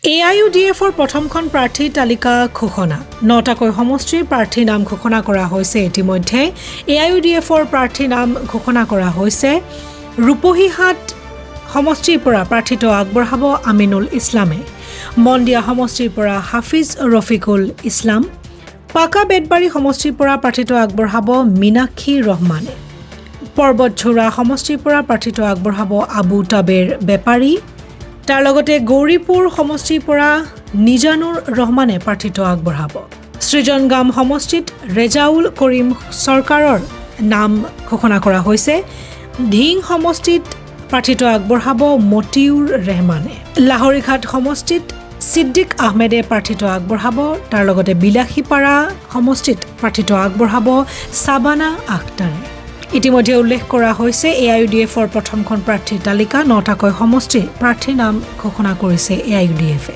এআইইউডিএফৰ প্ৰথমখন প্ৰাৰ্থীৰ তালিকা ঘোষণা। নটাকৈ সমষ্টিৰ প্ৰাৰ্থীৰ নাম ঘোষণা কৰা হৈছে। ইতিমধ্যে এআইইউডিএফৰ প্ৰাৰ্থীৰ নাম ঘোষণা কৰা হৈছে। ৰূপহীহাট সমষ্টিৰ পৰা প্ৰাৰ্থিত্ব আগবঢ়াব আমিনুল ইছলামে, মন্দিয়া সমষ্টিৰ পৰা হাফিজ ৰফিকুল ইছলাম, পাকা বেতবাৰী সমষ্টিৰ পৰা প্ৰাৰ্থিত্ব আগবঢ়াব মীনাক্ষী ৰহমানে, পৰ্বতঝোৰা সমষ্টিৰ পৰা প্ৰাৰ্থিত্ব আগবঢ়াব আবু তাবেৰ বেপাৰী, তাৰ লগতে গৌৰীপুৰ সমষ্টিৰ পৰা নিজানুৰ ৰহমানে প্ৰাৰ্থিত্ব আগবঢ়াব। সৃজনগাম সমষ্টিত ৰেজাউল কৰিম চৰকাৰৰ নাম ঘোষণা কৰা হৈছে। ধিং সমষ্টিত প্ৰাৰ্থিত্ব আগবঢ়াব মতিউৰ ৰেহমানে। লাহৰীঘাট সমষ্টিত ছিদ্দিক আহমেদে প্ৰাৰ্থিত্ব আগবঢ়াব। তাৰ লগতে বিলাসীপাৰা সমষ্টিত প্ৰাৰ্থিত্ব আগবঢ়াব চাবানা আখতাৰে। ইতিমধ্যে উল্লেখ কৰা হৈছে, এআইইউডিএফৰ প্ৰথমখন প্ৰাৰ্থীৰ তালিকা। নটাকৈ সমষ্টিৰ প্ৰাৰ্থীৰ নাম ঘোষণা কৰিছে এআইইউডিএফে।